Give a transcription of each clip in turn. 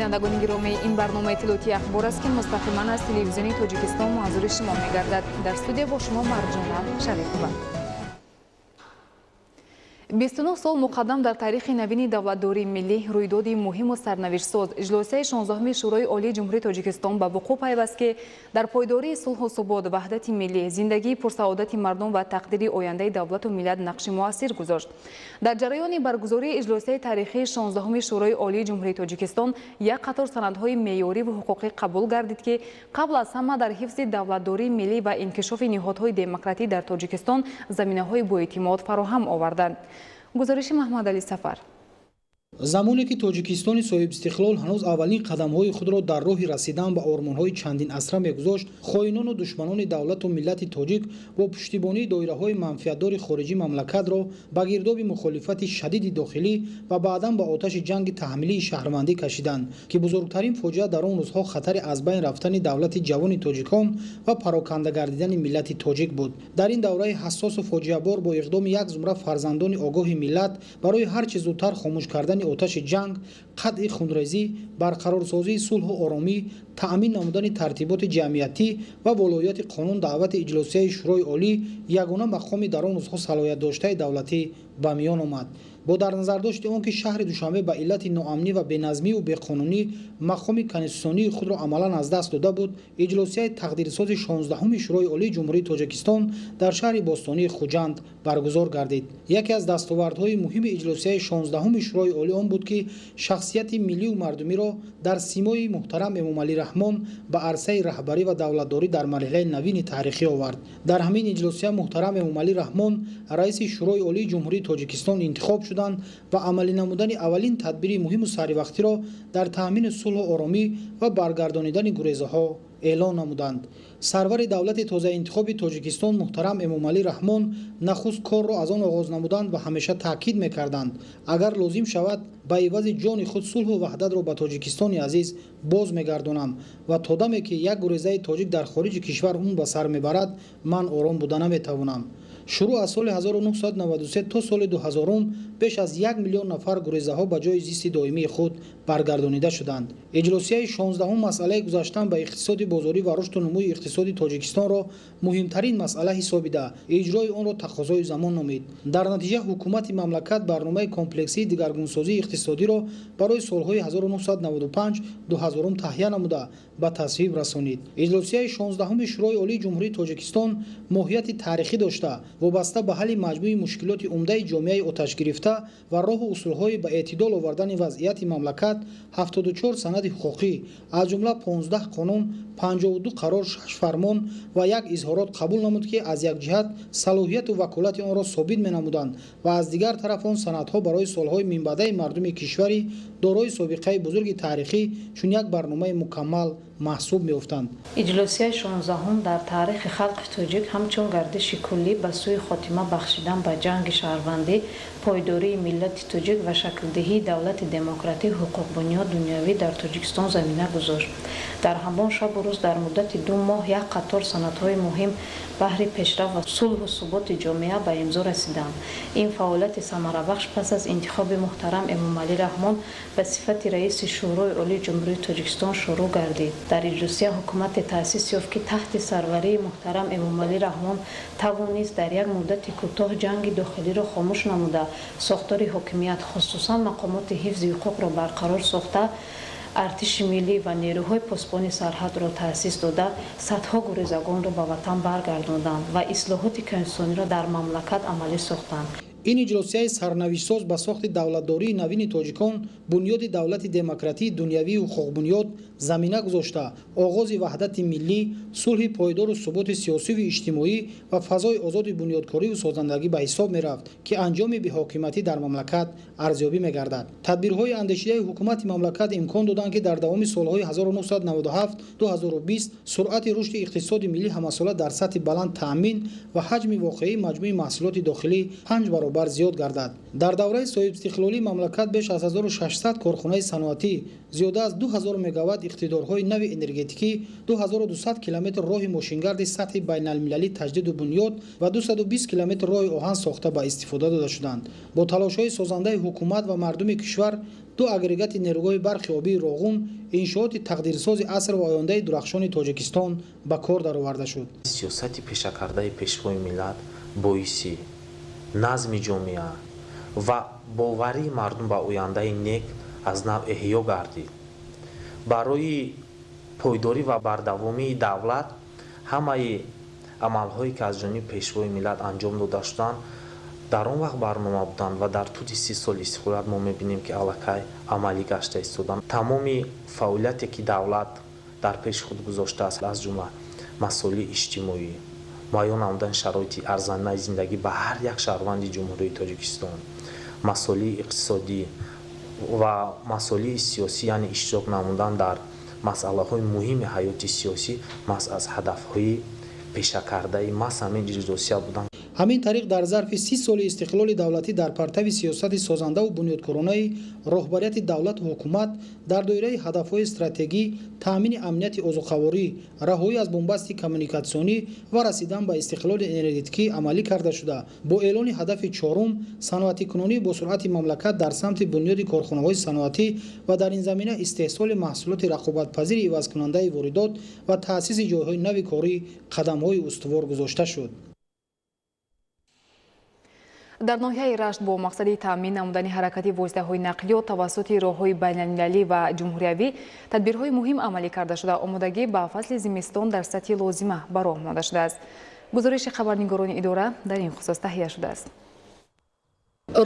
Бинандагони гиромӣ, ин барномаи иттилоотии «Ахбор» аст, ки мустақиман аз Телевизиони Тоҷикистон манзури шумо мегардад. Дар студия бо шумо Марҷона Шарифова. 29 сол муқаддам дар таърихи навини давлатдории миллӣ рӯйдоди муҳиму сарнавиштсоз, иҷлосияи 16-уми Шӯрои Олии Ҷумҳурии Тоҷикистон ба вуқӯъ пайваст, ки дар пойдории сулҳу субот, ваҳдати миллӣ, зиндагии пурсаодати мардум ва тақдири ояндаи давлату миллат нақши муассир гузошт. Дар ҷараёни баргузории иҷлосияи таърихии 16-уми Шӯрои Олии Ҷумҳурии Тоҷикистон як қатор санадҳои меъёриву ҳуқуқӣ қабул гардид, ки қабл аз ҳама дар ҳифзи давлатдории миллӣ ва инкишофи ниҳодҳои демократӣ дар Тоҷикистон заминаҳои боэътимод фароҳам оварданд. Гузориши Маҳмадалӣ Сафар. Замоне ки Тоҷикистони соҳибистиқлол ҳанӯз аввалин қадамҳои худро дар роҳи расидан ба ормонҳои чандин асра мегузошт, хоинону душманони давлату миллати тоҷик бо пуштибонии доираҳои манфиатдори хориҷӣ мамлакатро ба гирдоби мухолифати шадиди дохилӣ ва баъдан ба оташи ҷанги таҳмилии шаҳрвандӣ кашиданд, ки бузургтарин фоҷиа дар он рӯзҳо хатари аз байн рафтани давлати ҷавони тоҷикон ва пароканда гардидани миллати тоҷик буд. Дар ин давраи ҳассосу фоҷиабор бо иқдоми як зумра фарзандони огоҳи миллат барои ҳар чӣ зудтар хомӯш кардани оташи ҷанг, қатъи хунрезӣ, барқарорсозии сулҳу оромӣ, таъмин намудани тартиботи ҷамъиятӣ ва волоияти қонун даъвати иҷлосияи Шӯрои Олӣ, ягона мақоми дар он рӯзҳо салоҳиятдоштаи давлатӣ, ба миён омад. Бо дар назардошти он ки шаҳри Душанбе ба иллати ноамнӣ ва беназмиву беқонунӣ мақоми конститутсионии худро амалан аз даст дода буд, иҷлосияи тақдирсози 16-уми Шӯрои Олии Ҷумҳурии Тоҷикистон дар шаҳри бостонии Хуҷанд баргузор гардид. Яке аз дастовардҳои муҳими иҷлосияи 16-уми Шӯрои Олӣ он буд, ки шахсияти миллию мардумиро дар симои муҳтарам Эмомалӣ Раҳмон ба арсаи раҳбарӣ ва давлатдорӣ дар марҳилаи навини таърихӣ овард. Дар ҳамин иҷлосия муҳтарам Эмомалӣ Раҳмон раиси Шӯрои Олии Ҷумҳурии Тоҷикистон интихоб шуданд ва амалӣ намудани аввалин тадбири муҳиму саривақтиро дар таъмини сулҳу оромӣ ва баргардонидани гурезаҳо эълон намуданд. Сарвари давлати тозаинтихоби Тоҷикистон муҳтарам Эмомалӣ Раҳмон нахуст корро аз он оғоз намуданд ва ҳамеша таъкид мекарданд: «Агар лозим шавад, ба ивази ҷони худ сулҳу ваҳдатро ба Тоҷикистони азиз боз мегардонам ва то даме ки як гурезаи тоҷик дар хориҷи кишвар умр ба сар мебарад, ман ором буда наметавонам». Шурӯъ аз соли 1993 то соли 2000 беш аз 1 миллион нафар гурезаҳо ба ҷои зисти доимии худ баргардонида шуданд. Иҷлосияи 16-ум масъалаи гузаштан ба иқтисоди бозорӣ ва рушду нумӯи иқтисоди Тоҷикистонро муҳимтарин масъала ҳисобида, иҷрои онро тақозои замон номид. Дар натиҷа ҳукумати мамлакат барномаи комплексии дигаргунсозии иқтисодиро барои солҳои 1995-2000 таҳия намуда, ба тасвиб расонид. Иҷлосияи 16-уми Шӯрои Олии Ҷумҳурии Тоҷикистон моҳияти таърихӣ дошта, вобаста ба ҳалли маҷмӯи мушкилоти умдаи ҷомеаи оташгирифта ва роҳу усулҳои ба эътидол овардани вазъияти мамлакат 74 санади ҳуқуқӣ, аз ҷумла 15 қонун, 52 қарор, 6 фармон ва як изҳорот қабул намуд, ки аз як ҷиҳат салоҳияту ваколати онро собит менамуданд ва аз дигар тараф он санадҳо барои солҳои минбаъдаи мардуми кишвари дорои собиқаи бузурги таърихӣ чун як барномаи мукаммал маҳсуб меёфтанд. Иҷлосияи 16-ум дар таърихи халқи тоҷик ҳамчун гардиши куллӣ ба сӯи хотима бахшидан ба ҷанги шаҳрвандӣ, пойдории миллати тоҷик ва шаклдиҳии давлати демократӣ, ҳуқуқбунёд, дунявӣ дар Тоҷикистон замина гузошт. Дар ҳамон шабу рӯз дар муддати 2 моҳ як қатор санадҳои муҳим баҳри пешрафт ва сулҳу суботи ҷомеа ба имзо расиданд. Ин фаъолияти самарабахш пас аз интихоби муҳтарам Эмомалӣ Раҳмон ба сифати раиси Шӯрои Олии Ҷумҳурии Тоҷикистон шурӯъ гардид. Дар иҷлосия ҳукумате таъсис ёфт, ки таҳти сарварии муҳтарам Эмомалӣ Раҳмон тавонист дар як муддати кӯтоҳ ҷанги дохилиро хомӯш намуда, сохтори ҳокимият, хусусан мақомоти ҳифзи ҳуқуқро барқарор сохта, артиши миллӣ ва нерӯҳои посбони сарҳадро таъсис дода, садҳо гурезагонро ба ватан баргардонданд ва ислоҳоти конститутсиониро дар мамлакат амалӣ сохтанд. Ин иҷлосияи сарнавиштсоз ба сохти давлатдории навини тоҷикон, бунёди давлати демократии дунявию ҳуқуқбунёд замина гузошта, оғози ваҳдати миллӣ, сулҳи пойдору суботи сиёсиву иҷтимоӣ ва фазои озоди бунёдкориву созандагӣ ба ҳисоб мерафт, ки анҷоми беҳокимиятӣ дар мамлакат арзёбӣ мегардад. Тадбирҳои андешидаи ҳукумати мамлакат имкон доданд, ки дар давоми солҳои 1997-2020 суръати рушди иқтисоди миллӣ ҳамасола дар сатҳи баланд таъмин ва ҳаҷми воқеии маҷмӯи маҳсулоти дохилӣ панҷ баробар. баробар зиёд гардад. Дар давраи соҳибистиқлолии мамлакат беш аз 1600 корхонаи саноатӣ, зиёда аз 2000 мегаватт иқтидорҳои нави энергетикӣ, 2200 километр роҳи мошингарди сатҳи байналмилалӣ таҷдиду бунёд ва 220 километр роҳи оҳан сохта ба истифода дода шуданд. Бо талошҳои созандаи ҳукумат ва мардуми кишвар ду агрегати нерӯгоҳи барқи обии Роғун, иншооти тақдирсози аср ва ояндаи дурахшони Тоҷикистон ба кор дароварда шуд. Сиёсати пешакардаи Пешвои миллат боиси назми ҷомеа ва боварии мардум ба ояндаи нек аз нав эҳё гардид. Барои пойдорӣ ва бардавомии давлат ҳамаи амалҳое, ки аз ҷониби Пешвои миллат анҷом дода шуданд, дар он вақт барнома буданд ва дар тӯли 30 соли истиқлолият мо мебинем, ки аллакай амалӣ гашта истоданд. Тамоми фаъолияте, ки давлат дар пеши худ гузоштааст, аз ҷумла масоили иҷтимоӣ, муайян намудани шароити арзандаи зиндагӣ ба ҳар як шаҳрванди Ҷумҳурии Тоҷикистон, масоили иқтисодӣ ва масоили сиёсӣ, яъне иштирок намудан дар масъалаҳои муҳими ҳаёти сиёсӣ, маҳз аз ҳадафҳои пешакардаи маҳз ҳамин иҷлосия буданд. Ҳамин тариқ, дар зарфи 30 соли истиқлоли давлатӣ дар партави сиёсати созандаву бунёдкоронаи роҳбарияти давлату ҳукумат дар доираи ҳадафҳои стратегӣ таъмини амнияти озуқаворӣ, раҳоӣ аз бунбасти коммуникатсионӣ ва расидан ба истиқлоли энергетикӣ амалӣ карда шуда, бо эълони ҳадафи чорум саноатикунонӣ бо суръати мамлакат дар самти бунёди корхонаҳои саноатӣ ва дар ин замина истеҳсоли маҳсулоти рақобатпазири ивазкунандаи воридот ва таъсиси ҷойҳои нави корӣ қадамҳои устувор гузошта шуд. Дар ноҳияи Рашт бо мақсади таъмин намудани ҳаракати воситаҳои нақлиёт тавассути роҳҳои байналмилалӣ ва ҷумҳуриявӣ тадбирҳои муҳим амалӣ карда шуда, омодагӣ ба фасли зимистон дар сатҳи лозима ба роҳ монда шудааст. Гузориши хабарнигорони идора дар ин хусус таҳия шудааст.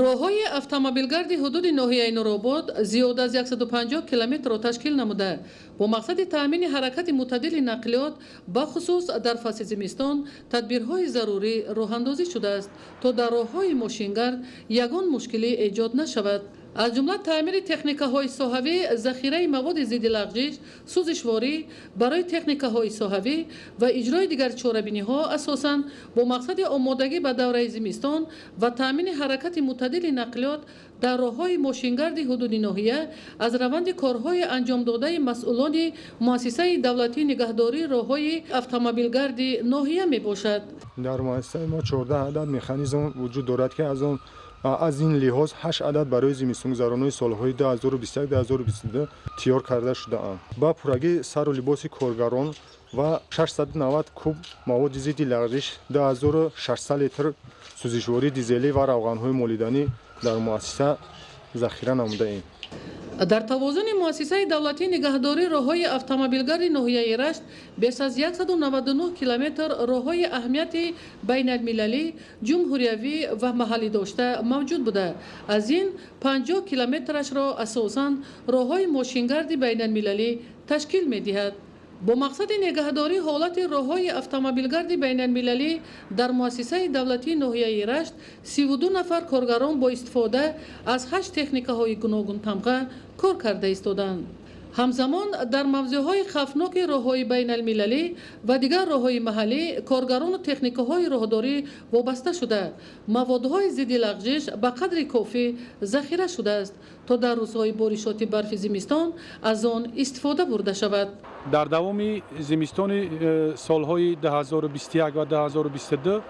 Роҳҳои автомобилгарди ҳудуди ноҳияи Нуробод зиёда аз 150 километрро ташкил намуда, бо мақсади таъмини ҳаракати мӯътадили нақлиёт, бахусус дар фасли зимистон, тадбирҳои зарурӣ роҳандозӣ шудааст, то дар роҳҳои мошингард ягон мушкилӣ эҷод нашавад. Аз ҷумла таъмири техникаҳои соҳавӣ, захираи маводи зидди лағжиш, сӯзишворӣ барои техникаҳои соҳавӣ ва иҷрои дигар чорабиниҳо асосан бо мақсади омодагӣ ба давраи зимистон ва таъмини ҳаракати мӯътадили нақлиёт дар роҳҳои мошингарди ҳудуди ноҳия аз раванди корҳои анҷомдодаи масъулони муассисаи давлатии нигаҳдории роҳҳои автомобилгарди ноҳия мебошад. Дар муассисаи мо 14 адад механизм вуҷуд дорад, ки аз ин лиҳоз 8 адад барои зимистонгузаронии солҳои 2021-2022 тиёр карда шудаанд. Ба пуррагӣ сару либоси коргарон ва 690 куб маводи зидди лағжиш, 2600 литр сӯзишвории дизелӣ ва равғанҳои молиданӣ дар муассиса захира намудаем. Дар тавозуни муассисаи давлатии нигаҳдории роҳҳои автомобилгарди ноҳияи Рашт беш аз 199 километр роҳҳои аҳамияти байналмилалӣ, ҷумҳуриявӣ ва маҳаллӣ дошта мавҷуд буда, аз ин 50 километрашро асосан роҳҳои мошингарди байналмилалӣ ташкил медиҳад. Бо мақсади нигаҳдории ҳолати роҳҳои автомобилгарди байналмилалӣ дар муассисаи давлатии ноҳияи Рашт 32 нафар коргарон бо истифода аз 8 техникаҳои гуногунтамға кор карда истоданд. Ҳамзамон дар мавзеъҳои хавфноки роҳҳои байналмилалӣ ва дигар роҳҳои маҳаллӣ коргарону техникаҳои роҳдорӣ вобаста шуда, маводҳои зидди лағжиш ба қадри кофӣ захира шудааст, то дар рӯзҳои боришоти барфи зимистон аз он истифода бурда шавад. Дар давоми зимистони солҳои 2021 ва 2022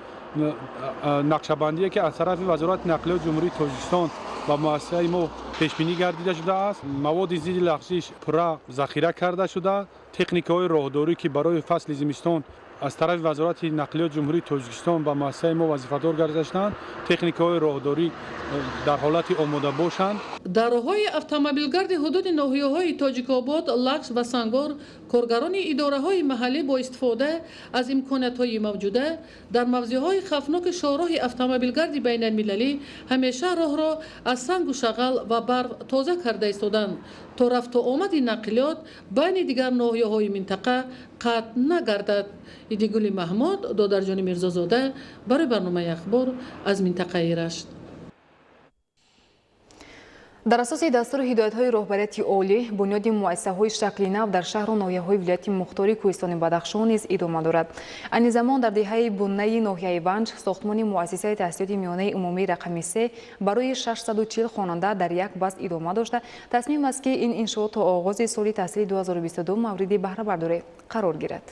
нақшабандие, ки аз тарафи Вазорати нақлиёти Ҷумҳурии Тоҷикистон ба муассисаи мо пешбинӣ гардида шудааст, маводи зидди лағжиш пурра захира карда шуда, техникаҳои роҳдорӣ, ки барои фасли зимистон аз тарафи Вазорати нақлиёти Ҷумҳурии Тоҷикистон ба муассисаи мо вазифадор гардида шуданд, техникаҳои роҳдорӣ дар ҳолати омода бошанд. Дар роҳҳои автомобилгарди ҳудуди ноҳияҳои Тоҷикобод, Лахш ва Сангвор коргарони идораҳои маҳаллӣ бо истифода аз имкониятҳои мавҷуда дар мавзеъҳои хавфноки шоҳроҳи автомобилгарди байналмилалӣ ҳамеша роҳро аз сангу шағал ва барф тоза карда истоданд, то рафту омади нақлиёт байни дигар ноҳияҳои минтақа қатъ нагардад. Идигули Маҳмуд, Додарҷони Мирзозода барои барномаи Ахбор аз минтақаи Рашт. Дар асоси дастуру ҳидоятҳои роҳбарияти олӣ, бунёди муассисаҳои шакли нав дар шаҳру ноҳияҳои вилояти мухтори Кӯҳистони Бадахшон низ идома дорад. Айни замон дар деҳаи Бунаи ноҳияи Ванҷ сохтмони муассисаи таҳсилоти миёнаи умумии рақами 3 барои 640 хонанда дар як баст идома дошта, тасмим аст, ки ин иншоот то оғози соли таҳсили 2022 мавриди баҳрабардорӣ қарор гирад.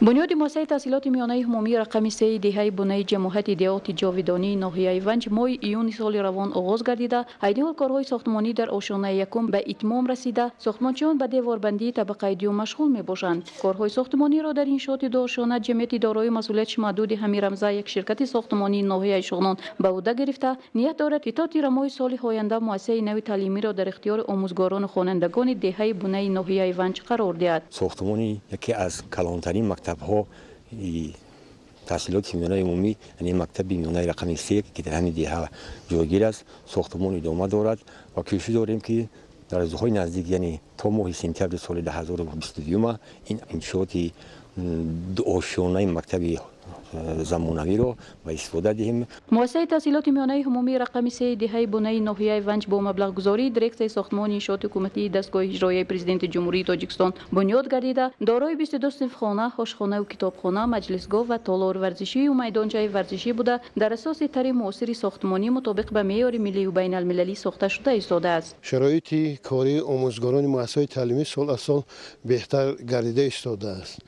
Бунёди муассисаи таҳсилоти миёнаи умумии рақами 3 деҳаи Бунаи ҷамоҳати деҳоти Ҷовидонии ноҳияи Ванҷ моҳи июни соли равон оғоз гардида, айни ҳол корҳои сохтмонӣ дар ошёнаи якум ба итмом расида, сохтмончиён ба деворбандии табақаи дуюм машғул мебошанд. Корҳои сохтмониро дар иншооти дуошёна ҷамъияти дорои масъулияти маҳдуди Ҳамирамза, як ширкати сохтмонии ноҳияи Шуғнон, ба ӯҳда гирифта, ният дорад, ки то тирамоҳи соли оянда муассисаи нави таълимиро дар ихтиёри омӯзгорону хонандагони деҳаи Бунаи ноҳияи Ванҷ қарор диҳад. Сохтмони яке аз калонтарин мактабҳо таҳсилоти миёнаи умумӣ, яъне мактаби миёнаи рақами 3, ки дар ҳамин деҳа ҷойгир аст, сохтмон идома дорад ва кӯшиш дорем, ки дар рӯзҳои наздик, яъне то моҳи сентябри соли 2022, ин иншооти дуошёнаи мактаби замонавиро ба истифода диҳем. Муассисаи таҳсилоти миёнаи умумии рақами 3 деҳаи Бунаи ноҳияи Ванҷ бо маблағгузории дирексияи сохтмони иншооти ҳукуматии дастгоҳи иҷроияи Президенти Ҷумҳурии Тоҷикистон бунёд гардида, дорои 22 синфхона, ошхонаю китобхона, маҷлисгоҳ ва толори варзишию майдончаи варзишӣ буда, дар асоси тарҳи муосири сохтмонӣ мутобиқ ба меъёри миллию байналмилалӣ сохта шуда истодааст. Шароити кории омӯзгорони муассисаҳои таълимӣ сол аз сол беҳтар гардида истодааст.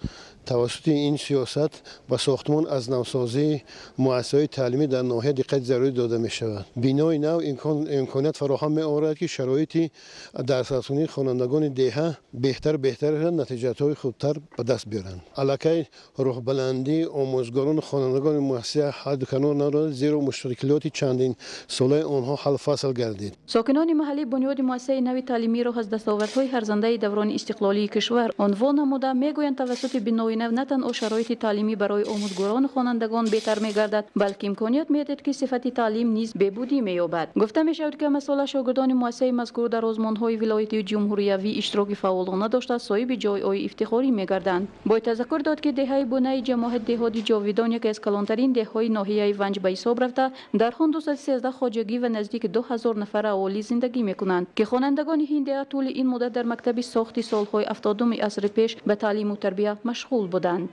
Тавассути ин сиёсат ба сохтмон аз навсозии муассисаҳои таълимӣ дар ноҳия диққати зарурӣ дода мешавад. Бинои нав имконият фароҳам меорад, ки шароити дарсрасонии хонандагони деҳа беҳтар шавад, натиҷаҳои хубтар ба даст биёранд. Аллакай рӯҳбаландии омӯзгорону хонандагони муассиса ҳадду канор надорад, зеро мушкилоти чандин солаи онҳо ҳалфасл гардид. Сокинони маҳаллӣ бунёди муассисаи нави таълимиро аз дастовардҳои арзандаи даврони истиқлолии кишвар унвон намуда, мегӯянд, тавассути бинои нав на танҳо шароити таълимӣ барои омӯзгорону хонандагон беҳтар мегардад, балки имконият медиҳад, ки сифати таълим низ беҳбудӣ меёбад. Гуфта мешавад, ки ҳамасола шогирдони муассисаи мазкур дар озмунҳои вилоятию ҷумҳуриявӣ иштироки фаъолона дошта, соҳиби ҷойҳои ифтихорӣ мегарданд. Бояд тазаккур дод, ки деҳаи Бунаи ҷамоҳати деҳоти Ҷовидон яке аз калонтарин деҳҳои ноҳияи Ванҷ ба ҳисоб рафта, дар он 213 хоҷагӣ ва наздики 2000 нафар аҳолӣ зиндагӣ мекунанд, ки хонандагони ин деҳа тӯли ин муддат дар мактаби сохти солҳои 70-уми асри пеш ба таълиму тарбия машғул буданд.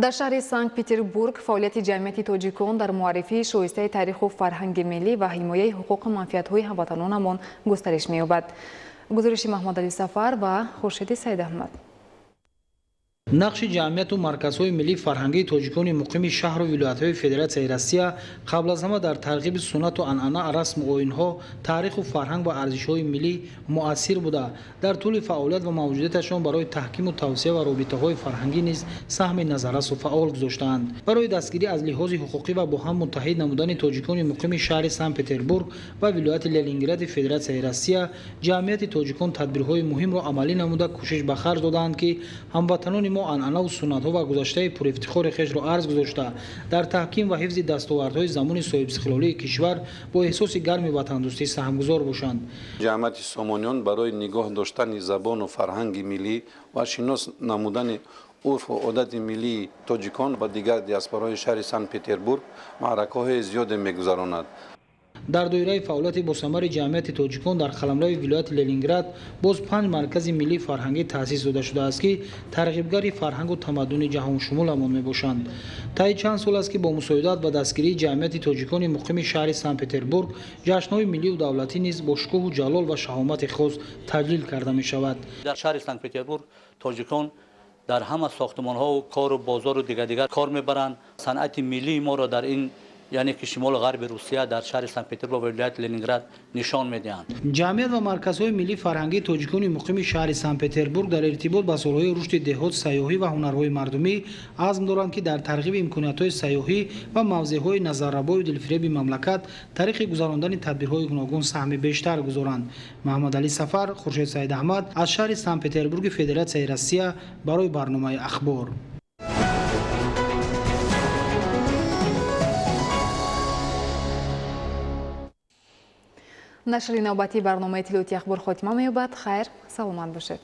Дар шаҳри Санкт-Петербург фаъолияти ҷамъияти тоҷикон дар муаррифии шоистаи таъриху фарҳанги миллӣ ва ҳимояи ҳуқуқу манфиатҳои ҳамватанонамон густариш меёбад. Гузориши Маҳмадалӣ Сафар ва Хуршеди Саидаҳмад. Нақши ҷамъияту марказҳои миллии фарҳангии тоҷикони муқими шаҳру вилоятҳои Федератсияи Россия қабл аз ҳама дар тарғиби суннату анъана, расму оинҳо, таъриху фарҳанг ва арзишҳои миллӣ муассир буда, дар тӯли фаъолият ва мавҷудияташон барои таҳкиму тавсия ва робитаҳои фарҳангӣ низ саҳми назаррасу фаъол гузоштаанд. Барои дастгирӣ аз лиҳози ҳуқуқӣ ва бо ҳам муттаҳид намудани тоҷикони муқими шаҳри Санкт-Петербург ва вилояти Ленингради Федератсияи Россия ҷамъияти тоҷикон тадбирҳои муҳимро амалӣ намуда, кӯшиш ба харҷ додаанд, ки ҳамватанони мо анъанаву суннатҳо ва гузаштаи пурифтихори хешро арз гузошта, дар таҳким ва ҳифзи дастовардҳои замони соҳибистиқлолии кишвар бо эҳсоси гарми ватандӯстӣ саҳмгузор бошанд. Ҷамъияти Сомониён барои нигоҳ доштани забону фарҳанги миллӣ ва шинос намудани урфу одати миллии тоҷикон ба дигар диаспораҳои шаҳри Санкт-Петербург маъракаҳои зиёде мегузаронад. Дар доираи фаъолияти босамари ҷамъияти тоҷикон дар қаламрави вилояти Ленинград боз 5 маркази миллии фарҳангӣ таъсис дода шудааст, ки тарғибгари фарҳангу тамаддуни ҷаҳоншумуламон мебошанд. Таи чанд сол аст, ки бо мусоидат ба дастгирии ҷамъияти тоҷикони муқими шаҳри Санкт-Петербург ҷашнҳои миллию давлатӣ низ бо шукӯҳу ҷалол ва шаҳомати хос таҷлил карда мешавад. Дар шаҳри Санкт-Петербург тоҷикон дар ҳама сохтмонҳову кору бозору дигар кор мебаранд. Санъати миллии моро дар ин, яъне ки шимолу ғарби Русия, дар шаҳри Санкт-Петербург ва вилояти Ленинград нишон медиҳанд. Ҷамъият ва марказҳои миллии фарҳангии тоҷикони муқими шаҳри Санкт-Петербург дар иртибот ба солҳои рушди деҳот, сайёҳӣ ва ҳунарҳои мардумӣ азм доранд, ки дар тарғиби имкониятҳои сайёҳӣ ва мавзеъҳои назаррабою дилфиреби мамлакат тариқи гузарондани тадбирҳои гуногун саҳми бештар гузоранд. Маҳмадалӣ Сафар, Хуршед Саидаҳмад аз шаҳри Санкт-Петербурги Федератсияи Россия барои барномаи Ахбор. Нашри навбатии барномаи иттилоотии Ахбор хотима меёбад. Хайр, саломат бошед.